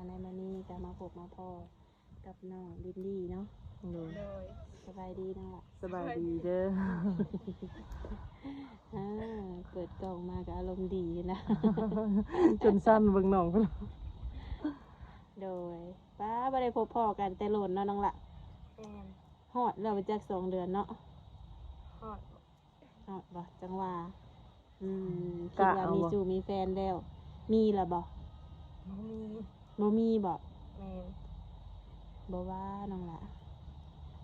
ໃນມື້ນີ້ກໍມາພົບມາພໍ້ກັບນ້ອງລິນດີເນາະ. ໂດຍ ໂດຍ ສະບາຍດີນ້ອງລະ. ສະບາຍດີ ສະບາຍດີ ເດີ. ອ່າ ເປີດກ້ອງມາກໍອາລົມດີນະ ຈົນສັ່ນເບິ່ງນ້ອງພຸ້ນ. ໂດຍ ປ້າ ບໍ່ໄດ້ພົບພໍ້ກັນແຕ່ດົນເນາະນ້ອງລະ. ແມ່ນ. ຮອດແລ້ວບໍ່ຈັກສອງເດືອນເນາະ. ຮອດ ຮອດບໍ່ ຈັ່ງວ່າ. ອືມ ຄິດວ່າມີຊູ້ມີແຟນແລ້ວ ມີລະບໍ່? ບໍ່ມີ ບໍ່ມີບໍ່? ແມ່ນ. ບໍ່ວ່ານ້ອງລະ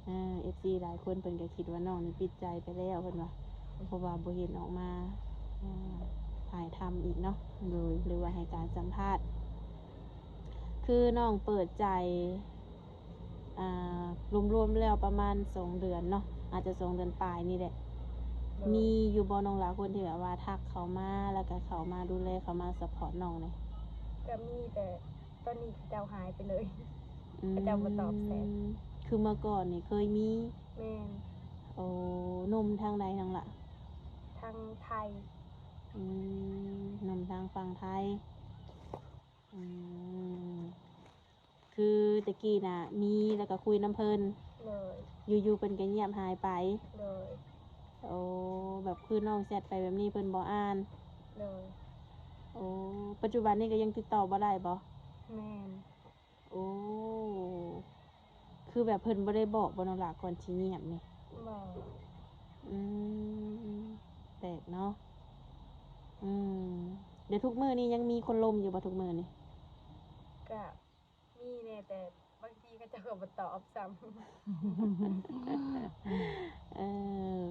ເອີ ເອັຟຊີຫຼາຍຄົນເພິ່ນກໍຄິດວ່ານ້ອງນີ້ປິດໃຈໄປແລ້ວເພິ່ນວ່າ ເພາະວ່າບໍ່ເຫັນອອກມາ ເອີ ຖ່າຍທຳອີກເນາະ. ໂດຍ ຫຼືວ່າໃຫ້ການສຳພາດ ຄືນ້ອງເປີດໃຈ ອ່າ ລວມໆແລ້ວປະມານສອງເດືອນເນາະ ອາດຈະສອງເດືອນປາຍນີ້ແຫຼະ. ໂດຍ ມີຢູ່ບໍ່ນ້ອງຫຼາ ຄົນທີ່ແບບວ່າທັກເຂົ້າມາ ແລ້ວກໍເຂົ້າມາດູແລ ເຂົ້າມາຊັບພອດນ້ອງນີ້? ກໍມີ ແຕ່ຕອນນີ້ເຂົາເຈົ້າຫາຍໄປເລີຍ. ອືມ ເຂົາເຈົ້າບໍ່ຕອບແຊດ. ຄືເມື່ອກ່ອນນີ້ເຄີຍມີ? ແມ່ນ. ໂອ້ ໜຸ່ມທາງໃດນ້ອງຫຼາ? ທາງໄທ. ອືມ ໜຸ່ມທາງຝັ່ງໄທ. ອືມ ຄືແຕ່ກີ້ນະມີ ແລ້ວກໍຄຸຍນຳເພິ່ນ. ໂດຍ ຢູ່ໆເພິ່ນກໍງຽບຫາຍໄປ. ໂດຍ ໂອ້ ແບບຄືນ້ອງແຊັດໄປແບບນີ້ເພິ່ນບໍ່ອ່ານ. ໂດຍ ໂອ້ ປັດຈຸບັນນີ້ກໍຍັງຕິດຕໍ່ບໍ່ໄດ້ບໍ່? ແມ່ນ. ໂອ້ ຄືແບບເພິ່ນບໍ່ໄດ້ບອກບໍ່ນ້ອງຫຼາ ກ່ອນຊິງຽບນີ້? ບໍ່. ອືມ ແປກເນາະ. ອືມ ແລ້ວທຸກມື້ນີ້ຍັງມີຄົນລົມຢູ່ບໍ່ ທຸກມື້ນີ້? ກະ ມີແດ່ ແຕ່ບາງທີເຂົາເຈົ້າກໍບໍ່ຕອບຊ້ຳ. ເອີ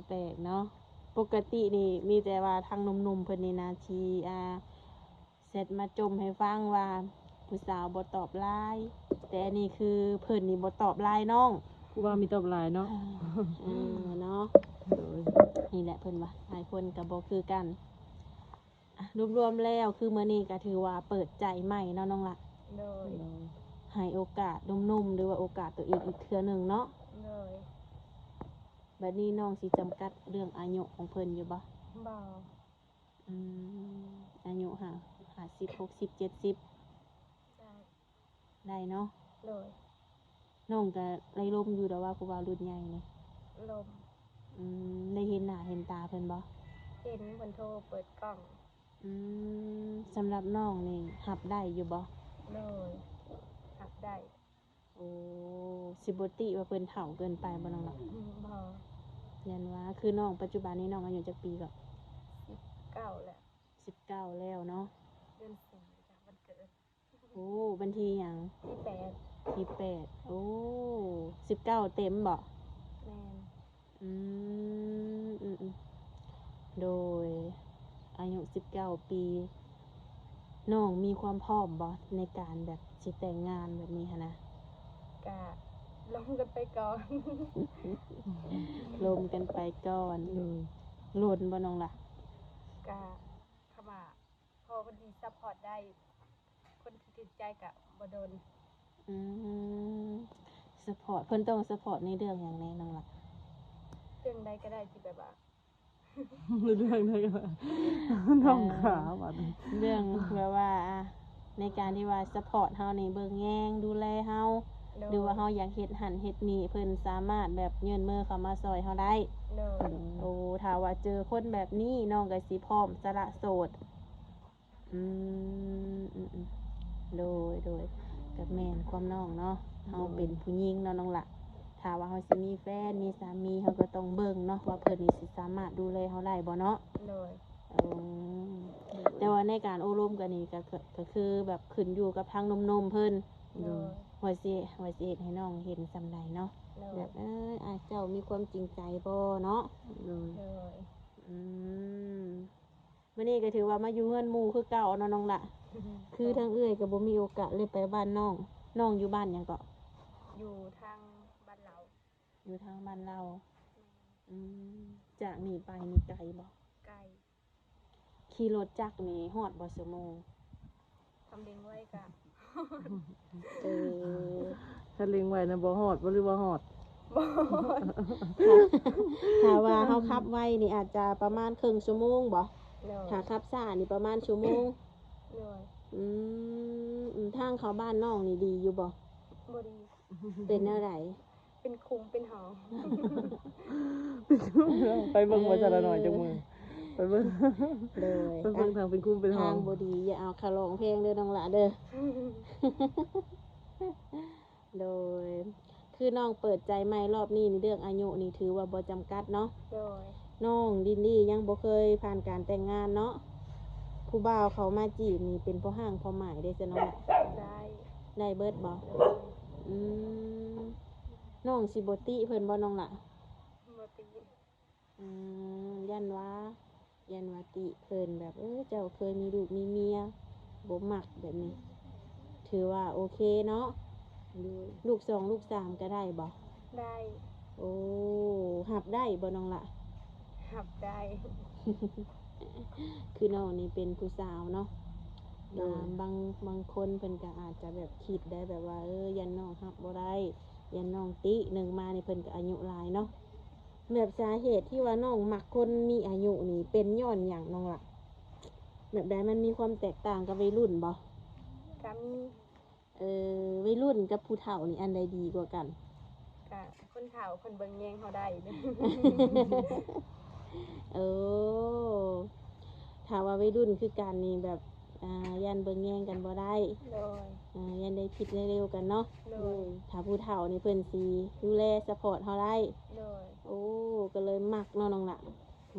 ແປກເນາະ. ປົກກະຕິນີ້ມີແຕ່ວ່າທາງໜຸ່ມໆເພິ່ນນີ້ນະ ທີ່ ອ່າ ແຊັດມາຈົ່ມໃຫ້ຟັງວ່າຜູ້ສາວບໍ່ຕອບໄລນ໌ ແຕ່ອັນນີ້ຄືເພິ່ນນີ້ບໍ່ຕອບໄລນ໌ນ້ອງ. ຜູ້ວ່າມີຕອບໄລນ໌ເນາະ. ເອີ ເນາະ. ໂດຍ ນີ້ແຫຼະເພິ່ນວ່າຫຼາຍຄົນກໍບໍ່ຄືກັນ. ອ່ະ ລວມໆແລ້ວຄືມື້ນີ້ກໍຖືວ່າເປີດໃຈໃໝ່ເນາະນ້ອງລະ. ໂດຍ ໂດຍ ໃຫ້ໂອກາດໜຸ່ມໆ ຫຼືວ່າໂອກາດຕົວເອງອີກເທື່ອໜຶ່ງເນາະ. ໂດຍ ບັດນີ້ນ້ອງຊິຈຳກັດເລື່ອງອາຍຸຂອງເພິ່ນຢູ່ບໍ່? ບໍ່. ອືມ ອາຍຸຫ້າ ຫ້າສິບ ຫົກສິບ ເຈັດສິບ ໄດ້ ໄດ້ເນາະ. ໂດຍ ນ້ອງກໍໄດ້ລົມຢູ່ດອກວ່າຜູ້ບ່າວລຸ້ນໃຫຍ່ນີ້. ລົມ. ອືມ ໄດ້ເຫັນໜ້າເຫັນຕາເພິ່ນບໍ່? ເຫັນ ເພິ່ນໂທເປີດກ້ອງ. ອືມ ສຳລັບນ້ອງນີ້ຮັບໄດ້ຢູ່ບໍ່? ໂດຍ ຮັບໄດ້. ໂອ້ ຊິບໍ່ຕິວ່າເພິ່ນເຖົ້າເກີນໄປບໍ່ນ້ອງລະ? ອືມ ບໍ່. ຢ້ານວ່າ ຄືນ້ອງປັດຈຸບັນນີ້ນ້ອງອາຍຸຈັກປີເກາະ? ສິບເກົ້າແລ້ວ. ສິບເກົ້າແລ້ວເນາະ. ເດືອນສີ່ ວັນເກີດ. ໂອ້ ວັນທີຫຍັງ? ທີແປດ. ທີແປດ. ໂອ້ ສິບເກົ້າເຕັມບໍ່? ແມ່ນ. ອືມ ອືມ ອືມ ໂດຍ ອາຍຸສິບເກົ້າປີ ນ້ອງມີຄວາມພ້ອມບໍ່ ໃນການແບບຊິແຕ່ງງານແບບນີ້ຫັ້ນນະ? ກະລົມກັນໄປກ່ອນ. ລົມກັນໄປກ່ອນ. ໂດຍ. ດົນບໍ່ນ້ອງລະ? ກະ ຄຳວ່າ ພໍຄົນທີ່ຊັບພອດໄດ້ ຄົນທີ່ຖືກໃຈກະບໍ່ດົນ. ອືມ ຊັບພອດ ເພິ່ນຕ້ອງຊັບພອດໃນເລື່ອງຫຍັງແດ່ນ້ອງລະ? ເລື່ອງໃດກໍໄດ້ທີ່ແບບວ່າ ເລື່ອງໃດກໍໄດ້ ນ້ອງຂາ ເອີ ບັດນີ້ ເລື່ອງແບບວ່າ ໃນການທີ່ວ່າຊັບພອດເຮົານີ້ ເບິ່ງແຍງດູແລເຮົາ ໂດຍ ຫຼືວ່າເຮົາຢາກເຮັດຫັ້ນເຮັດນີ້ ເພິ່ນສາມາດແບບຍື່ນມືເຂົ້າມາຊ່ອຍເຮົາໄດ້. ໂດຍ. ໂອ້ ຖ້າວ່າເຈີຄົນແບບນີ້ ນ້ອງກໍຊິພ້ອມສະຫຼະໂສດ. ອືມ ອືມ ອືມ ໂດຍ ໂດຍ ກໍແມ່ນຄວາມນ້ອງເນາະ ເຮົາ ໂດຍ ເປັນຜູ້ຍິງເນາະນ້ອງລະ ຖ້າວ່າເຮົາຊິມີແຟນ ມີສາມີ ເຮົາກໍຕ້ອງເບິ່ງເນາະ ວ່າເພິ່ນນີ້ຊິສາມາດດູແລເຮົາໄດ້ບໍ່ເນາະ. ໂດຍ. ໂອ້ ໂດຍ ແຕ່ວ່າໃນການໂອ້ລົມກັນນີ້ ກໍ ກໍ ກໍຄືແບບຂຶ້ນຢູ່ກັບທາງໜຸ່ມໆເພິ່ນ ໂດຍ ວ່າຊິ ວ່າຊິເຮັດໃຫ້ນ້ອງເຫັນສ່ຳໃດເນາະ. ໂດຍ. ແບບ ເອີ ອ້າຍເຈົ້າມີຄວາມຈິງໃຈບໍ່ເນາະ. ໂດຍ. ໂດຍ. ອືມ. ມື້ນີ້ກໍຖືວ່າມາຢູ່ເຮືອນໝູ່ຄືເກົ່າເນາະນ້ອງລະ. ຄືທາງເອື້ອຍກໍບໍ່ມີໂອກາດໄດ້ໄປບ້ານນ້ອງ. ນ້ອງຢູ່ບ້ານຫຍັງເກາະ? ຢູ່ທາງບ້ານລາວ. ຢູ່ທາງບ້ານລາວ. ແມ່ນ. ອືມ ຈາກນີ້ໄປນີ້ໄກບໍ່? ໄກ. ຂີ່ລົດຈັກນີ້ຮອດບໍ່ຊົ່ວໂມງ? ຄັນເລັ່ງໄວກະ ເອີ ຄັນເລັ່ງໄວນະບໍ່ຮອດບໍ່ ຫຼືວ່າຮອດ? ບໍ່ຮອດ. ຖ້າ ຖ້າວ່າເຮົາຂັບໄວນີ້ອາດຈະປະມານເຄິ່ງຊົ່ວໂມງບໍ່? ໂດຍ. ຖ້າຂັບຊ້ານີ້ປະມານຊົ່ວໂມງ. ໂດຍ. ອືມ ທາງເຂົ້າບ້ານນ້ອງນີ້ດີຢູ່ບໍ່? ບໍ່ດີ. ເປັນແນວໃດ? ເປັນຂຸມເປັນຫອງ. ໄປເບິ່ງວ່າຊະລະນ້ອຍຈັກມື້ ໄປເບິ່ງ. ໂດຍ ໄປເບິ່ງທາງເປັນຂຸມເປັນຫອງ ທາງບໍ່ດີ. ຢ່າເອົາຄ່າຮ້ອງແພງເດີນ້ອງຫຼ້າເດີ. ໂດຍ ຄືນ້ອງເປີດໃຈໃໝ່ລອບນີ້ນີ້ ເລື່ອງອາຍຸນີ້ຖືວ່າບໍ່ຈຳກັດເນາະ. ໂດຍ ນ້ອງລິນລີຍັງບໍ່ເຄີຍຜ່ານການແຕ່ງງານເນາະ. ຜູ້ບ່າວເຂົ້າມາຈີບນີ້ເປັນພໍ່ຮ້າງພໍ່ໝ້າຍເດ້ຊະນ້ອງ. ໄດ້ ໄດ້ເບິດບໍ່? ໂດຍ ອືມ ນ້ອງຊິບໍ່ຕິເພິ່ນບໍ່ນ້ອງຫຼ້າ? ບໍ່ຕິ. ອືມ ຢ້ານວ່າ ຢ້ານວ່າຕິເພິ່ນແບບ ເອີ ເຈົ້າເຄີຍມີລູກມີເມຍ ບໍ່ມັກແບບນີ້ ຖືວ່າໂອເຄເນາະ. ໂດຍ ລູກສອງລູກສາມກະໄດ້ບໍ່? ໄດ້. ໂອ້ ຮັບໄດ້ບໍ່ນ້ອງຫຼ້າ? ຮັບໄດ້. ຄືນ້ອງນີ້ເປັນຜູ້ສາວເນາະ. ໂດຍ ບາງ ບາງຄົນເພິ່ນກະອາດຈະແບບຄິດໄດ້ແບບວ່າ ເອີ ຢ້ານນ້ອງຮັບບໍ່ໄດ້ ຢ້ານນ້ອງຕິ. ໜຶ່ງມານີ້ເພິ່ນກະອາຍຸຫຼາຍເນາະ. ແບບສາເຫດທີ່ວ່ານ້ອງມັກຄົນມີອາຍຸນີ້ເປັນຍ້ອນຫຍັງນ້ອງຫຼ້າ? ແບບໃດ ມັນມີຄວາມແຕກຕ່າງກັບໄວລຸ້ນບໍ່? ກະມີ. ເອີ ໄວລຸ້ນກັບຜູ້ເຖົ້ານີ້ອັນໃດດີກວ່າກັນ? ກະຄົນເຖົ້າເພິ່ນເບິ່ງແຍງເຮົາໄດ້. ໂອ້ ຖ້າວ່າໄວລຸ້ນຄືກັນນີ້ແບບ ອ່າ ຢ້ານເບິ່ງແຍງກັນບໍ່ໄດ້. ໂດຍ ອ່າ ຢ້ານໄດ້ຜິດໄດ້ເລວກັນເນາະ. ໂດຍ ໂດຍ ຖ້າຜູ້ເຖົ້ານີ້ເພິ່ນຊິດູແລຊັບພອດເຮົາໄດ້. ໂດຍ ໂອ້ ກະເລີຍມັກເນາະນ້ອງຫຼ້າ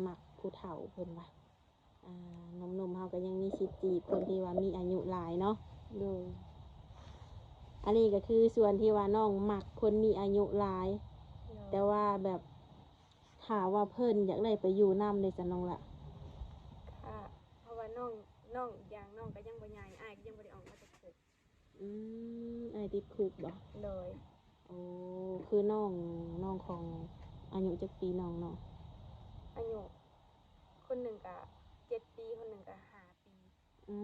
ມັກຜູ້ເຖົ້າເພິ່ນວ່າ. ອ່າ ໜຸ່ມໆເຮົາກະຍັງມີສິດຈີບຄົນທີ່ວ່າມີອາຍຸຫຼາຍເນາະ. ໂດຍ ອັນນີ້ກະຄືສ່ວນທີ່ວ່ານ້ອງມັກຄົນມີອາຍຸຫຼາຍ. ໂດຍ ແຕ່ວ່າແບບ ຖ້າວ່າເພິ່ນຢາກໄດ້ໄປຢູ່ນຳເດຊະນ້ອງຫຼ້າ? ກະ ເພາະວ່ານ້ອງ ນ້ອງ ອີກຢ່າງນ້ອງກະຍັງບໍ່ໃຫຍ່ ອ້າຍກະຍັງບໍ່ໄດ້ອອກມາຈາກຄຸກ. ອືມ ອ້າຍຕິດຄຸກບໍ່? ໂດຍ ໂອ້ ຄືນ້ອງ ນ້ອງຂອງ ອາຍຸຈັກປີນ້ອງເນາະ? ອາຍຸ ຄົນໜຶ່ງກະເຈັດປີ ຄົນໜຶ່ງກະຫ້າປີ. ອື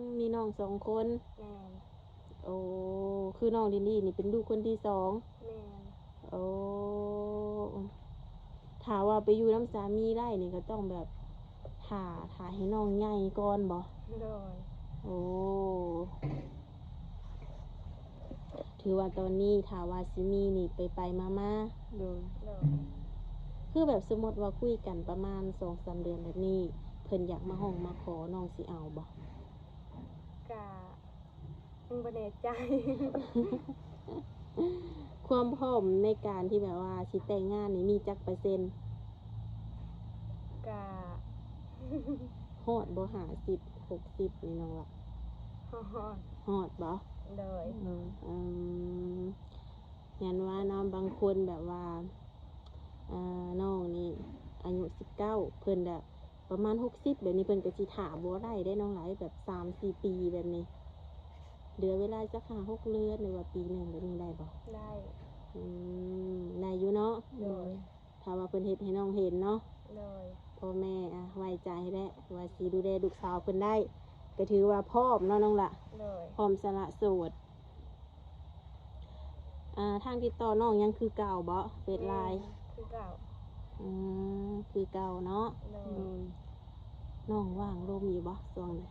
ມ ມີນ້ອງສອງຄົນ. ແມ່ນ. ໂອ້ ຄືນ້ອງລິນລີນີ້ເປັນລູກຄົນທີສອງ. ແມ່ນ. ໂອ້ ຖ້າວ່າໄປຢູ່ນຳສາມີໄດ້ນີ້ກະຕ້ອງແບບ ຖ້າ ຖ້າໃຫ້ນ້ອງໃຫຍ່ກ່ອນບໍ່? ໂດຍ. ໂອ້ ຖືວ່າຕອນນີ້ຖ້າວ່າຊິມີນີ້ໄປໆມາໆ. ໂດຍ. ໂດຍ. ຄືແບບສົມມຸດວ່າຄຸຍກັນປະມານສອງສາມເດືອນແບບນີ້ ເພິ່ນຢາກມາຮ້ອງມາຂໍ ນ້ອງຊິເອົາບໍ່? ກະ ຍັງບໍ່ແນ່ໃຈ. ຄວາມພ້ອມໃນການທີ່ແບບວ່າຊິແຕ່ງງານນີ້ມີຈັກເປີເຊັນ? ກະ ຮອດບໍ່ ຫ້າສິບ ຫົກສິບນີ້ນ້ອງລະ? ຮອດ. ຮອດບໍ່? ໂດຍ. ອືມ ແມ່ນວ່າເນາະ ບາງຄົນແບບວ່າ ອ່າ ນ້ອງນີ້ອາຍຸສິບເກົ້າ ເພິ່ນແບບປະມານຫົກສິບແບບນີ້ ເພິ່ນກະຊິຖ້າບໍ່ໄດ້ເດ້ນ້ອງຫຼ້າ ແບບສາມສີ່ປີແບບນີ້ ເຫຼືອເວລາຈັກຫ້າຫົກເດືອນ ຫຼືວ່າປີໜຶ່ງແບບນີ້ໄດ້ບໍ່? ໄດ້. ອືມ ໄດ້ຢູ່ເນາະ. ໂດຍ. ຖ້າວ່າເພິ່ນເຮັດໃຫ້ນ້ອງເຫັນເນາະ. ໂດຍ. ພໍ່ແມ່ ອ່າ ໄວ້ໃຈແຫຼະວ່າຊິດູແລລູກສາວເພິ່ນໄດ້ ກະຖືວ່າພ້ອມເນາະນ້ອງລະ. ໂດຍ. ພ້ອມສະຫຼະໂສດ. ອ່າ ທາງຕິດຕໍ່ນ້ອງຍັງຄືເກົ່າບໍ່? ເຟສ ແມ່ນ ລາຍ ຄືເກົ່າ. ອືມ ຄືເກົ່າເນາະ. ໂດຍ. ໂດຍ. ນ້ອງວ່າງລົມຢູ່ບໍ່ຊ່ວງນີ້?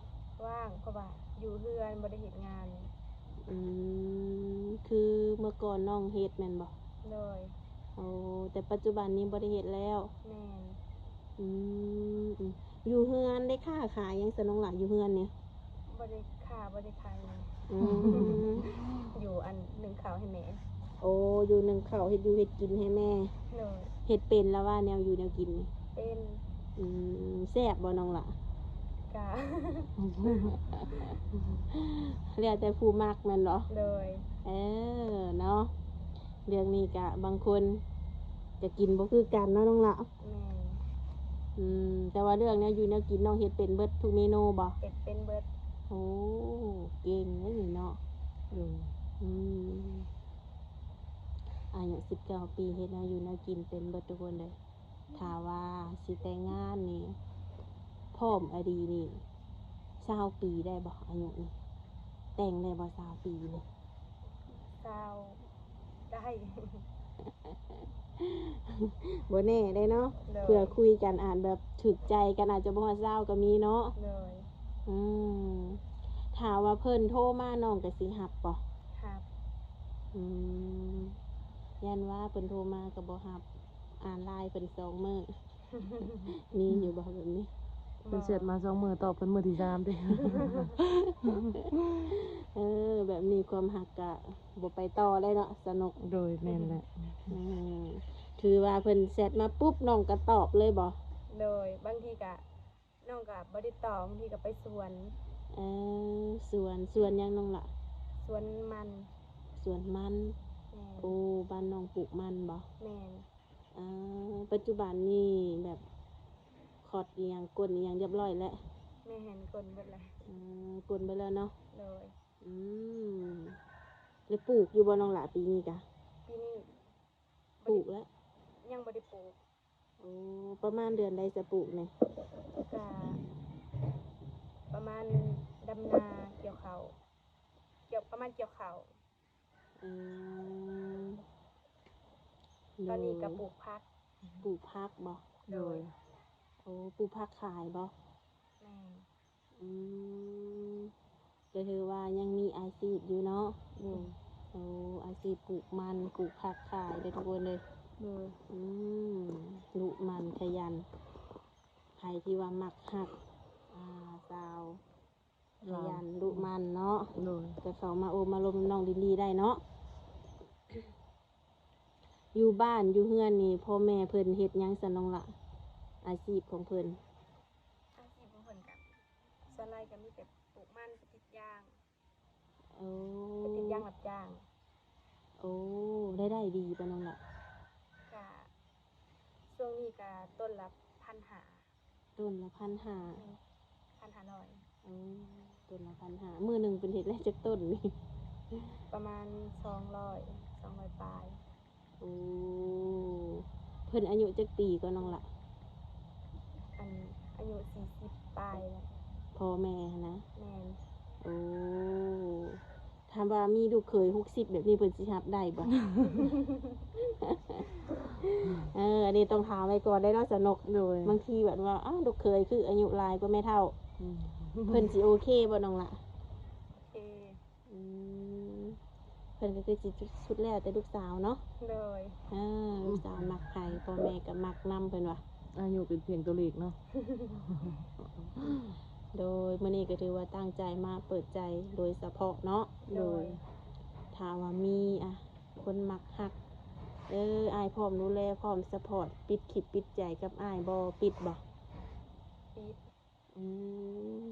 ວ່າງ ເພາະວ່າຢູ່ເຮືອນບໍ່ໄດ້ເຮັດງານ. ອືມ ຄືເມື່ອກ່ອນນ້ອງເຮັດແມ່ນບໍ່? ໂດຍ. ໂອ້ ແຕ່ປັດຈຸບັນນີ້ບໍ່ໄດ້ເຮັດແລ້ວ. ແມ່ນ. ອືມ ຢູ່ເຮືອນໄດ້ຄ້າຂາຍຫຍັງຊະນ້ອງຫຼ້າ ຢູ່ເຮືອນນີ້? ບໍ່ໄດ້ຄ້າ ບໍ່ໄດ້ຂາຍຫຍັງ. ອືມ ຢູ່ອັນ ໜຶ້ງເຂົ້າໃຫ້ແມ່. ໂອ້ ຢູ່ໜຶ້ງເຂົ້າ ເຮັດຢູ່ເຮັດກິນໃຫ້ແມ່. ໂດຍ. ເຮັດເປັນລະວ່າແນວຢູ່ແນວກິນນີ້? ເປັນ. ອືມ ແຊບບໍ່ນ້ອງຫຼ້າ? ກະ ແລ້ວແຕ່ຜູ້ມັກແມ່ນບໍ່? ໂດຍ. ເອີ ເນາະ ເລື່ອງນີ້ກະບາງຄົນກະກິນບໍ່ຄືກັນເນາະນ້ອງຫຼ້າ. ແມ່ນ. ອືມ ແຕ່ວ່າເລື່ອງແນວຢູ່ແນວກິນ ນ້ອງເຮັດເປັນເບິດທຸກເມນູບໍ່? ເຮັດເປັນເບິດ. ໂອ້ ເກັ່ງເດ້ນີ້ເນາະ. ໂດຍ. ອືມ ອາຍຸສິບເກົ້າປີ ເຮັດແນວຢູ່ແນວກິນເປັນເບິດທຸກຄົນເລີຍ. ຖ້າວ່າຊິແຕ່ງງານນີ້ ພ້ອມອະດີນີ້ ຊາວປີໄດ້ບໍ່ ອາຍຸນີ້? ແຕ່ງໄດ້ບໍ່ ຊາວປີນີ້? ຊາວ ໄດ້. ບໍ່ແນ່ເດ້ເນາະ. ໂດຍ. ເພື່ອຄຸຍກັນອາດແບບຖືກໃຈກັນ ອາດຈະບໍ່ຮອດຊາວກະມີເນາະ. ໂດຍ. ອືມ ຖ້າວ່າເພິ່ນໂທມາ ນ້ອງກໍຊິຮັບບໍ່? ຮັບ. ອືມ ຢ້ານວ່າເພິ່ນໂທມາກໍບໍ່ຮັບ ອ່ານ LINE ເພິ່ນສອງມື້. ມີຢູ່ບໍ່ແບບນີ້? ເພິ່ນແຊັດມາສອງມື້ ຕອບເພິ່ນມື້ທີສາມຕິ. ເອີ ແບບນີ້ຄວາມຮັກກະບໍ່ໄປຕໍ່ໄດ້ເນາະ ສະນົກ. ໂດຍ ແມ່ນແຫຼະ. ອືມ ຖືວ່າເພິ່ນແຊັດມາປຸບ ນ້ອງກໍຕອບເລີຍບໍ່? ໂດຍ ບາງທີກະ ນ້ອງກໍບໍ່ໄດ້ຕອບ ບາງທີກໍໄປສວນ. ເອີ ສວນ ສວນຫຍັງນ້ອງລະ? ສວນມັນ. ສວນມັນ. ແມ່ນ. ໂອ້ ບ້ານນ້ອງປູກມັນບໍ່? ແມ່ນ. ເອີ ປັດຈຸບັນນີ້ແບບຂອດອີ່ຫຍັງ ກົ້ນອີ່ຫຍັງຮຽບຮ້ອຍແລ້ວ? ແມ່ນ ກົ້ນເບິດແລ້ວ. ເອີ ກົ້ນເບິດແລ້ວເນາະ. ໂດຍ. ອືມ ແລ້ວປູກຢູ່ບໍ່ນ້ອງຫຼ້າປີນີ້ກະ? ປີນີ້ ປູກແລ້ວ? ຍັງບໍ່ໄດ້ປູກ. ໂອ້ ປະມານເດືອນໃດຈະປູກນີ້? ກະປະມານດຳນາ ກ່ຽວເຂົ້າ ກ່ຽວ ປະມານກ່ຽວເຂົ້າ. ອືມ ຕອນນີ້ກະ ໂດຍ ປູກຜັກ. ປູກຜັກບໍ່? ໂດຍ. ໂອ້ ປູກຜັກຂາຍບໍ່? ແມ່ນ. ອືມ ກໍຖືວ່າຍັງມີອາຊີບຢູ່ເນາະ. ໂດຍ. ໂອ້ ອາຊີບປູກມັນ ປູກຜັກຂາຍເດີທຸກຄົນເດີ. ໂດຍ. ອືມ ດຸໝັ່ນຂະຫຍັນ ໃຜທີ່ວ່າມັກຮັກ ອ່າ ສາວຂະຫຍັນ ດຸໝັ່ນເນາະ. ໂດຍ. ກໍເຂົ້າມາໂອ້ມາລົມນ້ອງລິນດີໄດ້ເນາະ. ຢູ່ບ້ານຢູ່ເຮືອນນີ້ ພໍ່ແມ່ເພິ່ນເຮັດຫຍັງຊັ້ນນ້ອງລະ? ອາຊີບຂອງເພິ່ນ. ອາຊີບຂອງເພິ່ນກະ ສ່ວນຫຼາຍກະມີແຕ່ປູກມັນ ໄປກຣີດຢາງ. ໂອ້ ໄປກຣີດຢາງຮັບຈ້າງ. ໂອ້ ລາຍໄດ້ດີບໍ່ນ້ອງລະ? ກະ ຊ່ວງນີ້ກະຕົ້ນລະພັນຫ້າ. ຕົ້ນລະພັນຫ້າ. ອືມ ພັນຫ້າຮ້ອຍ. ໂອ້ ຕົ້ນລະພັນຫ້າ. ມື້ໜຶ່ງເພິ່ນເຮັດໄດ້ຈັກຕົ້ນນີ້? ປະມານສອງຮ້ອຍ ສອງຮ້ອຍປາຍ. ໂອ້ ເພິ່ນອາຍຸຈັກປີກໍນ້ອງລະ? ອັນ ອາຍຸສີ່ສິບປາຍແລ້ວ. ພໍ່ແມ່ຫັ້ນນະ? ແມ່ນ. ໂອ້ ຖ້າວ່າມີລູກເຂີຍຫົກສິບແບບນີ້ ເພິ່ນຊິຮັບໄດ້ບໍ່? ເອີ ອັນນີ້ຕ້ອງຖາມໄວ້ກ່ອນໄດ້ເນາະ ສະນົກ. ໂດຍ. ບາງທີແບບວ່າ ອ້າວ ລູກເຂີຍຄືອາຍຸຫຼາຍກວ່າແມ່ເຖົ້າ. ອືມ. ເພິ່ນຊິໂອເຄບໍ່ນ້ອງລະ? ໂອເຄ. ອືມ ເພິ່ນກໍຄືຊິສຸດແລ້ວແຕ່ລູກສາວເນາະ. ໂດຍ. ເອີ ລູກສາວມັກໃຜ ພໍ່ແມ່ກໍມັກນຳເພິ່ນວ່າ. ອາຍຸເປັນພຽງຕົວເລກເນາະ. ໂດຍ. ມື້ນີ້ກໍຖືວ່າຕັ້ງໃຈມາເປີດໃຈໂດຍສະເພາະເນາະ. ໂດຍ. ໂດຍ. ຖ້າວ່າມີ ອ່າ ຄົນມັກຮັກ ເອີ ອ້າຍພ້ອມດູແລ ພ້ອມຊັບພອດ ປິດຄິດປິດໃຈກັບອ້າຍບໍ່? ປິດບໍ່? ປິດ. ອືມ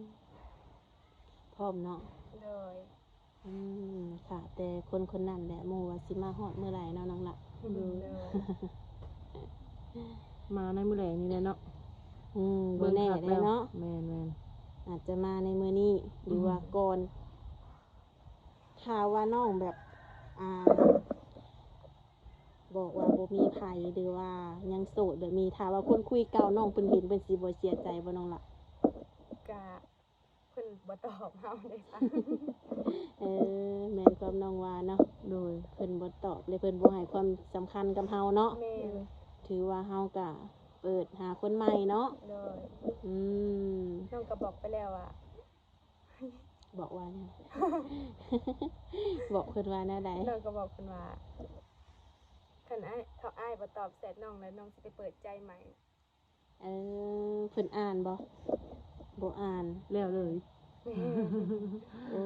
ພ້ອມເນາະ. ໂດຍ. ອືມ ຖ້າແຕ່ຄົນຄົນນັ້ນແຫຼະ ໝູ່ວ່າຊິມາຮອດມື້ໃດເນາະນ້ອງລະ. ໂດຍ. ໂດຍ. ມາໃນມື້ແລງນີ້ແຫຼະເນາະ. ອືມ ບໍ່ແນ່ເດ້ເນາະ. ແມ່ນໆ. ອາດຈະມາໃນມື້ນີ້ ຫຼືວ່າ ອືມ ກ່ອນ. ຖ້າວ່ານ້ອງແບບ ອ່າ ບອກວ່າບໍ່ມີໃຜ ຫຼືວ່າຍັງໂສດແບບນີ້ ຖ້າວ່າຄົນຄຸຍເກົ່ານ້ອງເພິ່ນເຫັນ ເພິ່ນຊິບໍ່ເສຍໃຈບໍ່ນ້ອງລະ? ກະເພິ່ນບໍ່ຕອບເຮົາເດ້. ເອີ ແມ່ນຄວາມນ້ອງວ່າເນາະ. ໂດຍ. ເພິ່ນບໍ່ຕອບ ແລະ ເພິ່ນບໍ່ໃຫ້ຄວາມສຳຄັນກັບເຮົາເນາະ. ແມ່ນ. ຖືວ່າເຮົາກະເປີດຫາຄົນໃໝ່ເນາະ. ໂດຍ. ອືມ ນ້ອງກໍບອກໄປແລ້ວວ່າ ບອກວ່າຫຍັງ? ບອກເພິ່ນວ່າແນວໃດ? ນ້ອງກໍບອກເພິ່ນວ່າ ຄັນອ້າຍ ຖ້າອ້າຍບໍ່ຕອບແຊັດນ້ອງແລ້ວ ນ້ອງຊິໄປເປີດໃຈໃໝ່. ເອີ ເພິ່ນອ່ານບໍ່? ບໍ່ອ່ານ. ແລ້ວເລີຍ. ໂອ້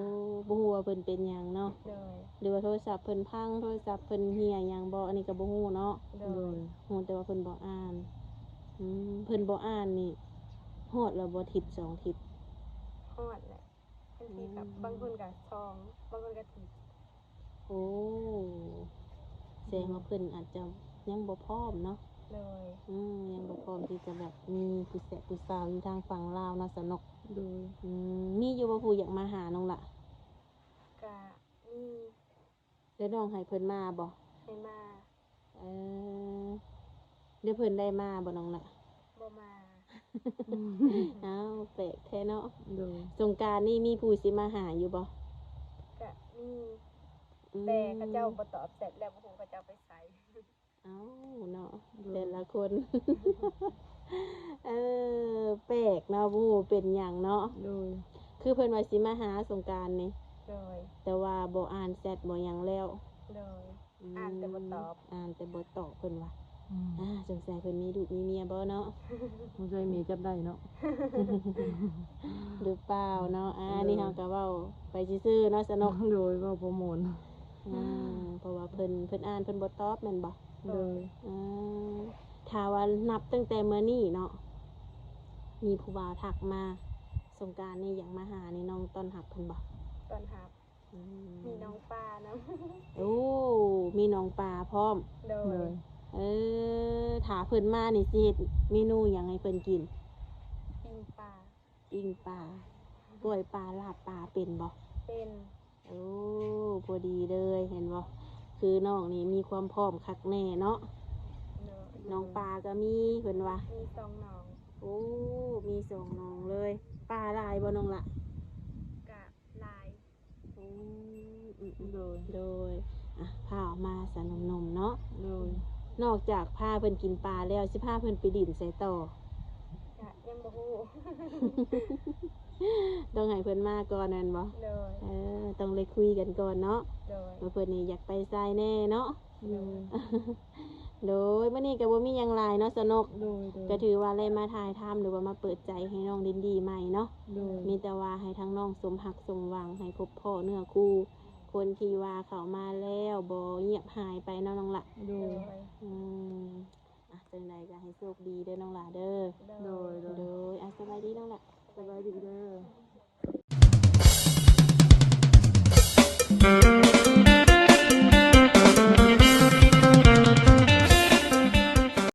ບໍ່ຮູ້ວ່າເພິ່ນເປັນຫຍັງເນາະ. ໂດຍ. ຫຼືວ່າໂທລະສັບເພິ່ນພັງ ໂທລະສັບເພິ່ນເຫ່ຍຫຍັງບໍ່ ອັນນີ້ກໍບໍ່ຮູ້ເນາະ. ໂດຍ. ໂດຍ. ຮູ້ແຕ່ວ່າເພິ່ນບໍ່ອ່ານ. ອືມ ເພິ່ນບໍ່ອ່ານນີ້ ຮອດແລ້ວບໍ່ ທິດສອງທິດ? ຮອດແຫຼະ. ບາງທີກໍ ອືມ ບາງຄົນກໍສອງ ບາງຄົນກໍທີບ. ໂອ້ ແສດງວ່າເພິ່ນອາດຈະຍັງບໍ່ພ້ອມເນາະ. ໂດຍ. ອືມ ຍັງບໍ່ພ້ອມທີ່ຈະແບບມີຜູ້ແຊະຜູ້ສາວຢູ່ທາງຝັ່ງລາວເນາະ ສະນົກ. ໂດຍ. ອືມ ມີຢູ່ບໍ່ຜູ້ຢາກມາຫານ້ອງລະ? ກະມີ. ແລ້ວນ້ອງໃຫ້ເພິ່ນມາບໍ່? ໃຫ້ມາ. ເອີ ແລ້ວເພິ່ນໄດ້ມາບໍ່ນ້ອງລະ? ບໍ່ມາ. ອ້າວ ແປກແທ້ເນາະ. ໂດຍ. ສົງການນີ້ມີຜູ້ຊິມາຫາຢູ່ບໍ່? ກະມີ. ອືມ. ແຕ່ເຂົາເຈົ້າບໍ່ຕອບແຊັດ ແລ້ວບໍ່ຮູ້ເຂົາເຈົ້າໄປໃສ. ເອົ້າ ເນາະ. ໂດຍ. ແຕ່ລະຄົນ ເອີ ແປກເນາະ ບໍ່ຮູ້ເປັນຫຍັງເນາະ. ໂດຍ. ຄືເພິ່ນວ່າຊິມາຫາສົງການນີ້ ໂດຍ ແຕ່ວ່າບໍ່ອ່ານແຊັດບໍ່ຫຍັງແລ້ວ ໂດຍ ອືມ ອ່ານແຕ່ບໍ່ຕອບ ອ່ານແຕ່ບໍ່ຕອບເພິ່ນວ່າ ອືມ ອ່າ ສົງໄສເພິ່ນມີລູກມີເມຍບໍ່ເນາະ ສົງໄສເມຍຈັບໄດ້ເນາະ ຫຼືເປົ່າເນາະ ອ່າ ໂດຍ ອັນນີ້ເຮົາກໍເວົ້າໄປຊື່ໆເນາະ ສະນົກ ໂດຍ ເວົ້າໂປຣໂມດ ອືມ ເພາະວ່າເພິ່ນ ເພິ່ນອ່ານເພິ່ນບໍ່ຕອບແມ່ນບໍ່? ໂດຍ ອືມ ຖ້າວ່ານັບຕັ້ງແຕ່ມື້ນີ້ເນາະ ມີຜູ້ບ່າວທັກມາ ສົງການນີ້ຢາກມາຫານີ້ ນ້ອງຕ້ອນຮັບເພິ່ນບໍ່? ຕ້ອນຮັບ ອືມ ມີນ້ອງປານຳ ໂອ້ ມີນ້ອງປາພ້ອມ ໂດຍ ໂດຍ ເອີ ຖ້າເພິ່ນມານີ້ ຊິເຮັດເມນູຫຍັງໃຫ້ເພິ່ນກິນ? ປີ້ງປາ ປີ້ງປາ ກ້ອຍປາ ລາບປາເປັນບໍ່? ເປັນ ໂອ້ ພໍດີເລີຍ ເຫັນບໍ່ ຄືນ້ອງນີ້ມີຄວາມພ້ອມຄັກແນ່ເນາະ ໂດຍ ນ້ອງປາກໍມີ ເພິ່ນວ່າ ມີສອງນ້ອງ ໂອ້ ມີສອງນ້ອງເລີຍ ປາຫຼາຍບໍ່ນ້ອງລະ? ກະຫຼາຍ ອືມ ອືມ ໂດຍ ໂດຍ ອ່ະ ພາອອກມາຊະໜຸ່ມໆເນາະ ໂດຍ ນອກຈາກພາເພິ່ນກິນປາແລ້ວ ຊິພາເພິ່ນໄປຫຼິ້ນໃສຕໍ່? ກະຍັງບໍ່ຮູ້ ຕ້ອງໃຫ້ເພິ່ນມາກ່ອນແມ່ນບໍ່? ໂດຍ ເອີ ຕ້ອງໄດ້ຄຸຍກັນກ່ອນເນາະ ໂດຍ ວ່າເພິ່ນນີ້ຢາກໄປໃສແນ່ເນາະ ໂດຍ ໂດຍ ມື້ນີ້ກໍບໍ່ມີຫຍັງຫຼາຍເນາະ ສະນົກ ໂດຍ ໂດຍ ກໍຖືວ່າໄດ້ມາຖ່າຍທຳ ຫຼືວ່າມາເປີດໃຈໃຫ້ນ້ອງດິນດີໃໝ່ເນາະ ໂດຍ ມີແຕ່ວ່າໃຫ້ທາງນ້ອງສົມຮັກສົມຫວັງ ໃຫ້ພົບພໍ້ເນື້ອຄູ່ ຄົນທີ່ວ່າເຂົ້າມາແລ້ວບໍ່ງຽບຫາຍໄປເນາະນ້ອງລະ ໂດຍ ໂດຍ ອືມ ອ່ະ ຈັ່ງໃດກໍໃຫ້ໂຊກດີເດີນ້ອງຫຼ້າເດີ ໂດຍ ໂດຍ ໂດຍ ອ່ະ ສະບາຍດີນ້ອງຫຼ້າ ສະບາຍດີເດີ.